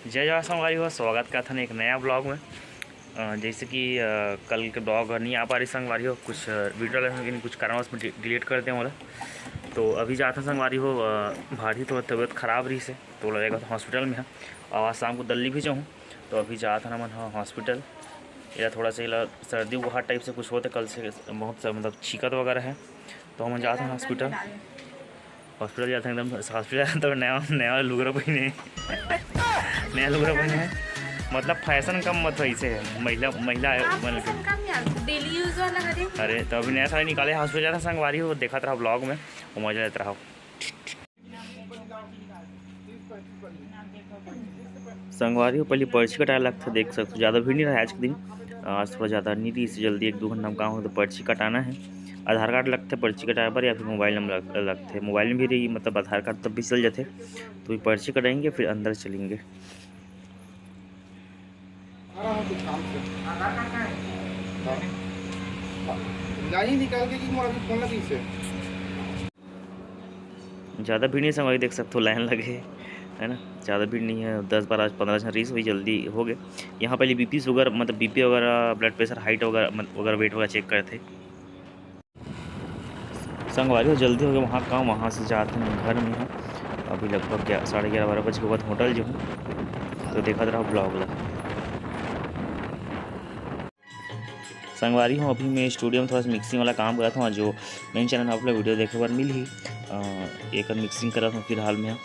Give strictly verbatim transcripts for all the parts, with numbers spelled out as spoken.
जय जोहार संगवारी हो, स्वागत करथन एक नया ब्लॉग में। अ, जैसे कि, अ, कल के ब्लॉग नहीं आ पा रही संगवारी हो, कुछ, अ, वीडियो लेकिन कुछ कारणवश में डि-, डिलीट कर दे मोला। तो अभी जात हन संगवारी हो, अ, भारी थोड़ा तबीयत खराब रही से, तो लगेगा तो हॉस्पिटल में है। और आज शाम को दिल्ली भी जाऊँ, तो अभी जात हन हमन ह हॉस्पिटल। एला थोड़ा सा एला सर्दी बुखार टाइप से कुछ होते, कल से बहुत सा मतलब छींकत वगैरह है, तो हमन जात हन हॉस्पिटल। हॉस्पिटल जात हन एकदम, हॉस्पिटल तो नया, नया लुगरा पहिने, नया लुगरा पहिने है। मतलब फैशन कम मत वैसे है, महिला, महिला है, हाँ, मन के। फैशन कम यार, डेली यूज वाला हरे। अरे, तो अभी नया साड़ी निकाले, हॉस्पिटल जात हन संगवारी हो, देखत रहा ब्लॉग में, वो मजा लेत रहा। संगवारी हो, पहले पर्ची कटाए लगथे, देख सकथो, ज़्यादा भीड़ नहीं रहा आज के दिन। आज थोड़ा ज़्यादा नहीं रही, इससे जल्दी एक दो घंटा में काम हो, तो पर्ची कटाना है। आधार कार्ड लगथे पर्ची कटाए बर, या फिर मोबाइल नंबर लग-, लगथे। मोबाइल में भी रही, मतलब आधार कार्ड तब भी चल जाथे। तो ये पर्ची कटाएंगे, फिर अंदर चलेंगे। आ रहा हूँ कुछ काम से। हाँ। नहीं निकाल के कि मोर अभी फोन लगी से। ज़्यादा भीड़ नहीं संगवारी, देख सकथो लाइन लगे है ना, ज़्यादा भीड़ नहीं है, दस बारह पन्द्रह झन रहीस, वही जल्दी हो गए। यहाँ पहले बीपी शुगर मतलब बीपी वगैरह, ब्लड प्रेशर, हाइट वगैरह मत-, वगैरह वेट वगैरह चेक करथे। संगवारी हो जल्दी हो गया वहाँ काम, वहाँ से जात हन घर में है। अभी लगभग ग्या-, साढ़े ग्यारह बारह बज के बाद होटल जो हूँ, तो देखत रहा ब्लॉग ला। संगवारी हो, अभी मैं स्टूडियो में थोड़ा सा मिक्सिंग वाला काम करत हूँ, जो मेन चैनल आप लोग वीडियो देखे बर मिलही, अ, एकर मिक्सिंग करत हूँ फिलहाल में।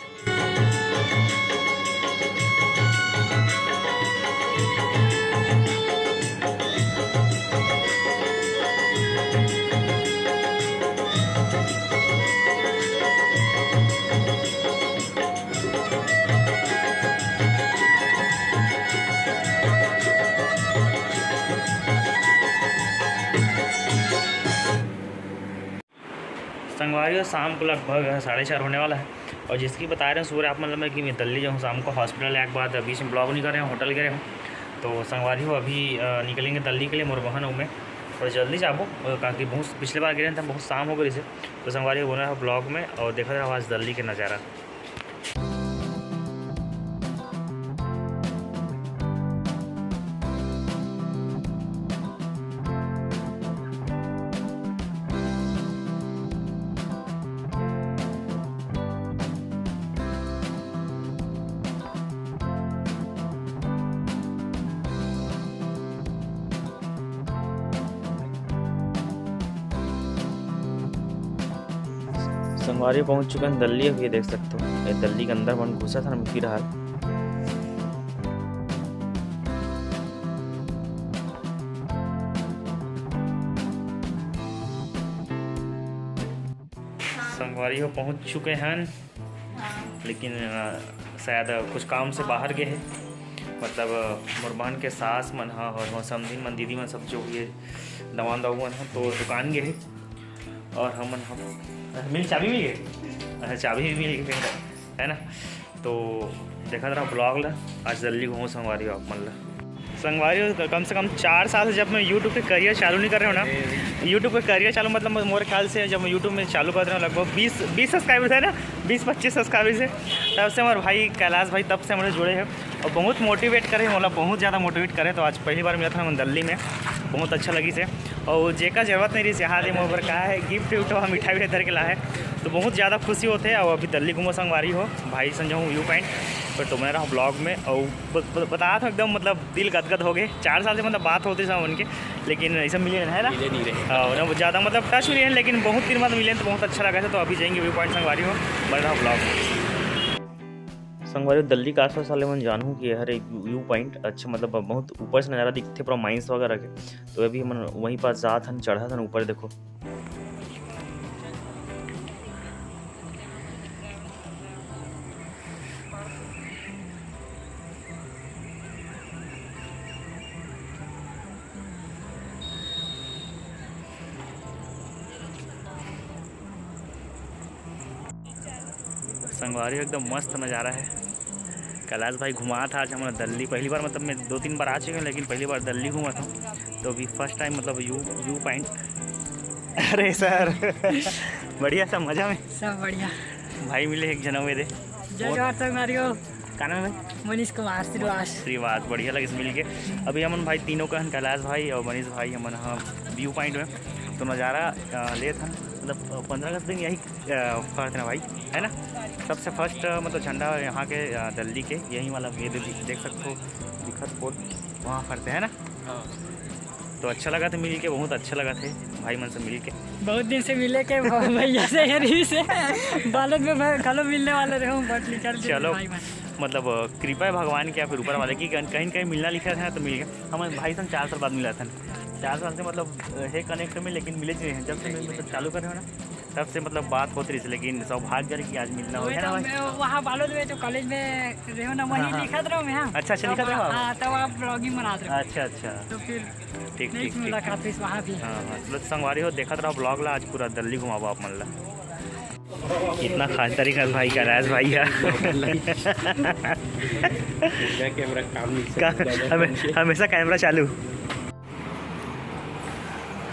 संगवारी हो, शाम को लगभग साढ़े चार होने वाला है और जैसे कि बता रहे हैं सूर्य आप मतलब मैं कि मैं दिल्ली जाऊँ शाम को, हॉस्पिटल आए के बाद बीच में ब्लॉग नहीं कर रहे हैं, होटल गए हूँ। तो संगवारी हो, अभी, अ, निकलेंगे दिल्ली के लिए, मोर बहन हूँ मैं, और जल्दी जाबो, अ, काकि बहुत पिछले बार गए रहे थे, बहुत शाम हो गई से। तो संगवारी हो, बना रहा ब्लॉग में और देखा रहा आज दिल्ली के नज़ारा। संगवारी पहुंच चुके हैं दिल्ली। अभी ये देख सकते हो, ये दिल्ली के अंदर मन घुसा था ना फिलहाल। संगवारी हो पहुंच चुके हैं, हाँ। लेकिन, अ, शायद कुछ काम से बाहर गए हैं, मतलब, अ, मोर बहन के सास मन ह और मोर समधिन मन, दीदी मन सब जो भी है, दवान दाऊ मन ह, तो दुकान गए हैं और हमन हम, मिल चाबी मिल गए, अच्छा, चाबी भी मिल गई, है ना? तो देखत रहा ब्लॉग ला, आज दिल्ली घूमो संगवारी हो आप मन ला। संगवारी हो, कम से कम चार साल से जब मैं YouTube पे करियर चालू नहीं कर रहे हो ना, YouTube पे करियर चालू मतलब मोर ख्याल से जब मैं YouTube में चालू कर रहे हो लगभग बीस, बीस सब्सक्राइबर है ना, बीस पच्चीस सब्सक्राइबर है, तब से हमारे भाई कैलाश भाई तब से हमारे जुड़े हैं और बहुत मोटिवेट करे, मतलब बहुत ज़्यादा मोटिवेट करे। तो आज पहली बार मिला था हम दिल्ली में, बहुत अच्छा लगी से। और जेकर जरूरत नहीं रही से, हाँ रे मोर बर का है, गिफ्ट विफ्ट हम मिठाई विठाई धर के ला है, तो बहुत ज़्यादा खुशी होते हैं। और अभी दिल्ली घूमो संगवारी हो, भाई संजय हूँ व्यू पॉइंट पर, तो मैं रहा ब्लॉग में और ब-, ब-, बता था एकदम मतलब दिल गदगद हो गए। चार साल से मतलब बात होते सब उनके, लेकिन ऐसा मिले है ना, मिले नहीं रहे। हाँ, ना ज़्यादा मतलब टच में नहीं है, लेकिन बहुत दिन बाद मिले तो बहुत अच्छा लगा था। तो अभी जाएंगे व्यू पॉइंट संगवारी हो, बने रहा ब्लॉग में। संगवारी हो, दिल्ली के आसपास वाले मन जानहू कि ये हर एक व्यू पॉइंट अच्छा, मतलब बहुत ऊपर से नज़ारा दिखते, पूरा माइंस वगैरह के। तो अभी हमन वहीं पास जात हन, चढ़त हन ऊपर, देखो। संगवारी हो, एकदम मस्त नज़ारा है। कैलाश भाई घुमात हे आज हमन दिल्ली, पहली बार, मतलब मैं दो तीन बार आ चुके हूँ, लेकिन पहली बार दिल्ली घूमत हूँ, तो अभी फर्स्ट टाइम मतलब व्यू, व्यू पॉइंट। अरे सर, बढ़िया, सब मजा में? सब बढ़िया। भाई मिले एक जनम मेरे। जय जोहार संगवारी हो। का नाम है? मनीष कुमार श्रीवास। श्रीवास, बढ़िया लगिस मिल के। अभी हमन भाई तीनों का हन, कैलाश भाई और मनीष भाई, हमन ह व्यू पॉइंट में तो नज़ारा अ, लेत हन, मतलब अ, पंद्रह अगस्त दिन यही अ, फहरथे ना भाई, है ना? सबसे फर्स्ट मतलब झंडा यहाँ के अ, दिल्ली के यही वाला, ये दे-, देख सकते हो, दिखत फोर्ट वहाँ फहरथे, है ना? तो अच्छा लगा था मिल के, बहुत अच्छा लगा थे भाई मन से मिल के। बहुत दिन से मिले के भ-, भैया से, हरी से बालोद में मैं कल मिलने वाले रहे हूँ, but निकल गए चलो, भाई मन। मतलब अ, कृपा है भगवान की या फिर ऊपर वाले की, कहीं कहीं मिलना लिखा था ना तो मिल गया। हम भाई से चार साल बाद मिला था, चार साल से मतलब अ, है कनेक्ट में, लेकिन मिले नहीं हैं। जब से मैं मतलब चालू करे हो ना, तब से मतलब बात होत रही, लेकिन सौभाग्य रहे कि आज मिलना हो वही गया ना तो भाई। मैं वहाँ बालोद में जो कॉलेज में रहे हो ना, वहीं हाँ, हाँ। लिखत रहो मैं, हाँ। अच्छा, अच्छा, तब लिखत रहो आप? हाँ, तब आप ब्लॉगिंग बनाते रहो। अच्छा, अच्छा। तो फिर ठीक, नेक्स्ट ठीक, ठीक। मुलाकात हुई वहाँ भी। हाँ, हाँ। तो संगवारी हो, देखत रहो ब्लॉग ला, आज पूरा दिल्ली घुमाबो आप मन ला। इतना खास तरीका भाई का राज भाई है। बिना कैमरा काम नहीं का, चलता। हमे-, हमेशा कैमरा चालू।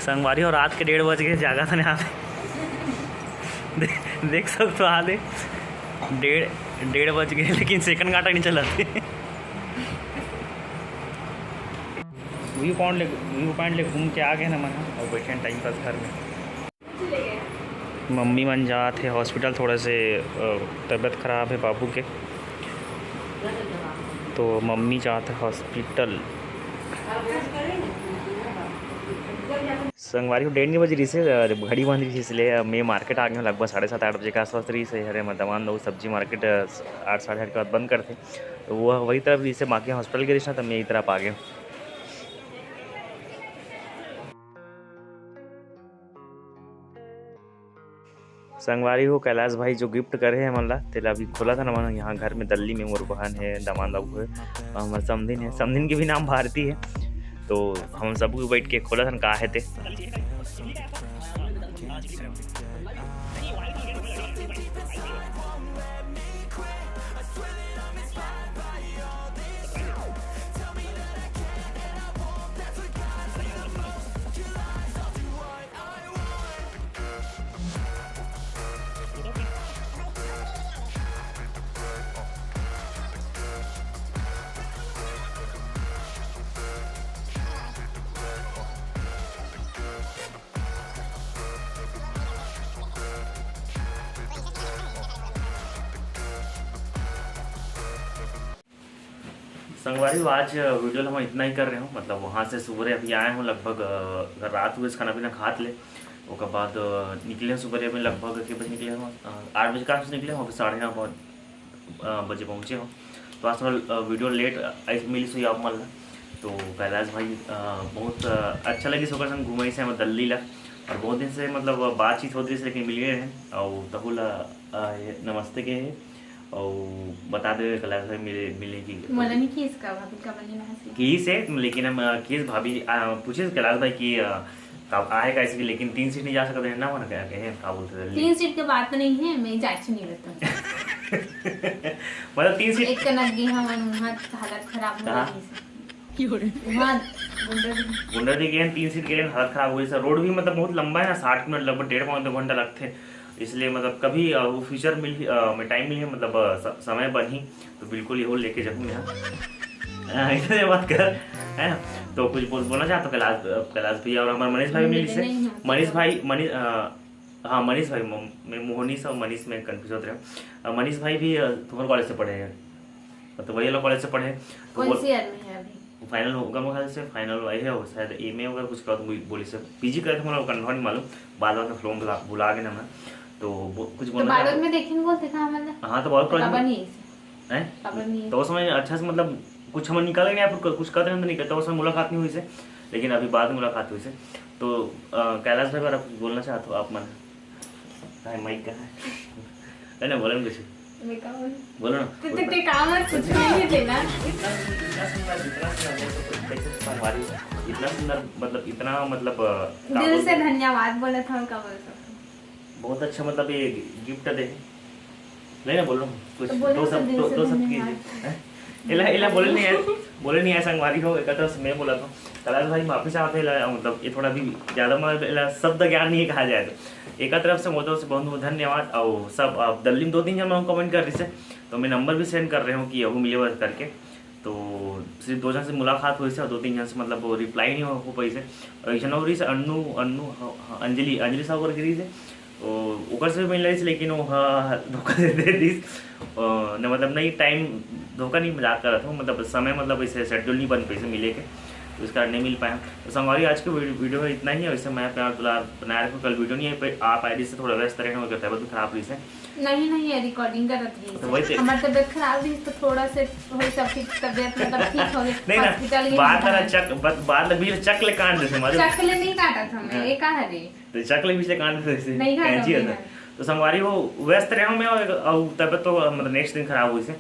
संगवारी हो, रात के डेढ़ बज गए, जागा था नहीं। दे-, देख सकते हो हाल है, डेढ़, डेढ़ बज गए, लेकिन सेकंड काटा नहीं चला थे। व्यू पॉइंट ले, व्यू पॉइंट ले घूम के आ गए ना मन, और बैठे हैं टाइम पास घर में। मम्मी मन जात हे हॉस्पिटल, थोड़ा से अ, तबीयत खराब है बाबू के, तो मम्मी जात हे हॉस्पिटल। संगवारी हो, डेढ़ नहीं बज रही से, अ, घड़ी बंद रही से, इसलिए मैं मार्केट आ गया हूँ। लगभग साढ़े सात आठ बजे के आसपास रही से। अरे, मैं दमान दऊ सब्जी मार्केट अ, आठ साढ़े आठ के बाद बंद करते, तो वो वही तरफ रही से, बाकी हॉस्पिटल के रही ना, तो मैं यही तरफ आ गया हूँ। संगवारी हो, कैलाश भाई जो गिफ्ट करे हे हमन ला, तेला अभी खोलत हन हमन यहाँ घर में, दिल्ली में मोर बहन हे, दामाद बाबू हे, हमर समधिन हे, समधिन के भी नाम भारती हे, तो हम सब बैठ के खोलत हन का हे ते। संगवारी हो, आज वीडियो ला हम इतना ही कर रहे हो। मतलब वहाँ से सुबह अभी आए हो, लगभग अ, अगर रात हुए खाना पीना खात ले, ओकर बाद अ, निकले हो सुबह में, लगभग के बजे निकले हो, अ, आठ बजे के आसपास निकले हो, अभी साढ़े नौ बहुत अ, बजे पहुँचे हो। तो आज थोड़ा अ, वीडियो लेट अ, मिलिस हुई आप मन ला। तो कैलाश भाई अ, बहुत अ, अच्छा लगिस ओकर संग घूमे से हमर दिल्ली ला, और बहुत दिन से मतलब बातचीत होत रहिस लेकिन मिले रहे, और तहु ला अ, ये नमस्ते के हे। और बता दे कैलाश भाई मिले, मिले की मोला नहीं किस का भाभी का बनी ना हंसी। किस है, लेकिन हम अ, किस भाभी अ, पूछे कैलाश भाई की अ, का आए का इसकी, लेकिन तीन सीट नहीं जा सकते हैं ना, मन क्या कहे, का बोलते थे, तीन सीट के बात नहीं है, मैं जाची नहीं रहता। मतलब तीन सीट एक कनक गे हमन वहाँ हालत खराब हो कहाँ? गई से। वहाँ गुंडा गुंडा दी गए हैं, तीन सीट गए हैं, हालत खराब हो गई सर। रोड भी मतलब बहुत लंबा है ना, साठ मिनट, लगभग डेढ़ पौने दो घंटा लगते हैं। इसलिए मतलब कभी अ, वो फ्यूचर मिल अ, में टाइम मिले, मतलब अ, स- समय बनी तो बिल्कुल ये लेके जाऊँ यहाँ। हाँ, इतने बात कर, है ना? तो कुछ बोल बोलना चाहता कैलाश, कैलाश भैया और हमारे मनीष भाई मिले मिले से। नहीं है। मनीष भाई, मनीष अ, हाँ, मनीष भाई, म- मैं मोहनीश और मनीष में कंफ्यूज होते रहे। अ, मनीष भाई भी अ, तुम्हारे कॉलेज से पढ़े हैं, मतलब वही वाला कॉलेज से पढ़े हैं। तो कौन वो सी ईयर में है अभी? फाइनल होगा मेरे ख्याल से, फाइनल वही है, वो शायद एम ए वगैरह कुछ कर बोली से पी जी करे थे, मतलब कंफर्म नहीं मालूम। बाद में फॉर्म भुला, भुला गए ना मैं, तो वो कुछ तो बोलना बालोद चाहता में देखे नहीं बोलते कहाँ मतलब? हाँ, तो बहुत तो कॉलेज कब में नहीं है इसे? हैं? कब नहीं है? तो उस समय अच्छा से मतलब कुछ हम निकाले नहीं, या फिर कुछ कहते नहीं, तो नहीं कहते, उस समय मुलाकात नहीं हुई से। लेकिन अभी बाद में मुलाकात हुई से। तो अ, कैलाश भाई, अगर आप कुछ बोलना चाहते हो आप मन, हाय माइक का है, है ना, बोलन कुछ। मैं का बोलूं? बोलो ना। ते, ते, ते काम है, कुछ नहीं है लेना। इतना सुंदर, इतना सुंदर, इतना सुंदर, मतलब इतना सुंदर, मतलब अ, का दिल से बोलते हैं? धन्यवाद बोले था, और का बोल सकते हैं? बहुत अच्छा, मतलब ये गिफ्ट दे। नहीं ना, बोलो कुछ तो बोलो दो तो सब, दिल दो, से दो सब धन्यवाद। कीजिए, हैं? इला, इला बोले नहीं है, बोले नहीं है संगवारी हो, एक तरफ से मैं बोला था। कैलाश भाई माफी चाहते हैं, इला, मतलब ये थोड़ा भी ज़्यादा मतलब इला शब्द ज्ञान नहीं कहा जाए तो। एक तरफ से मोदी से बहुत बहुत धन्यवाद। और सब आप दिल्ली में दो तीन जन कमेंट कर रही से, तो मैं नंबर भी सेंड कर रहे हूँ कि अहू मिले बर करके। तो सिर्फ दो झन से मुलाकात होइस हे अउ दो तीन झन से मतलब वो रिप्लाई नहीं हो, हो पाइस हे। अउ एक झन अउ रहिस हे अन्नू, अन्नू, ह-, ह-, अंजलि, अंजलि साहू करके रहिस हे। ओ, ओकर से भी मिल रहिस हे, लेकिन वो ह-, धोखा दे, दे दिस। अ, न मतलब नहीं, टाइम धोखा नहीं, मजाक करत हूँ, मतलब समय मतलब ऐसे शेड्यूल नहीं बन पाइस हे मिले के, तो इस कारण नहीं मिल पाए। तो संगवारी, आज के वीडियो, वीडियो में इतना ही है। वैसे मैं प्यार दुलार बनाए रखूँ, कल वीडियो नहीं आ पाए, आ पाए, जिससे थोड़ा व्यस्त रहे, अगर तबीयत भी खराब रहिस हे। नहीं, नहीं, ये रिकॉर्डिंग करत रहिस। तो वही तो। हमार तबीयत खराब रहिस तो थोड़ा से हो सब ठीक, तबीयत मतलब ठीक हो गई। नहीं ना, हॉस्पिटल गए बात हम। चक, बात, बात लग भी चक ले काट देते हमारे। चक ले नहीं काटा था मैं, हाँ। ये कहा रे? तो चक ले भी से काट देते से नहीं काटा कैंची था। तो संगवारी हो व्यस्त रहे हूँ मैं, और, और तबीयत तो मतलब नेक्स्ट दिन खराब होइस हे।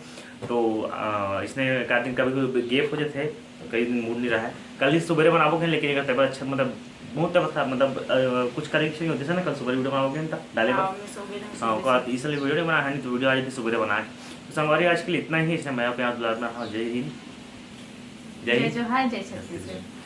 तो, आ, इसने एक आध दिन कभी, कभी गैप हो जाते हैं, कई दिन मूड नहीं रहा है। कल ही सुबेरे बनाबो के, लेकिन अगर तबीयत अच्छा, मतलब बहुत तबीयत खराब, मतलब, अ, कुछ करेक्शन नहीं होते ना, कल सुबेरे वीडियो बनाबो के, डाले हाँ, बर। मैं सो गई ना, हाँ, सुबह ओकर से। इसलिए वीडियो नहीं बना है, नहीं तो वीडियो आज सुबेरे बना के। तो संगवारी, आज के लिए इतना ही। इसने मैं प्यार दुलार में, हाँ, जय हिंद, जय जय हिंद। जोहार, जय छत्तीसगढ़।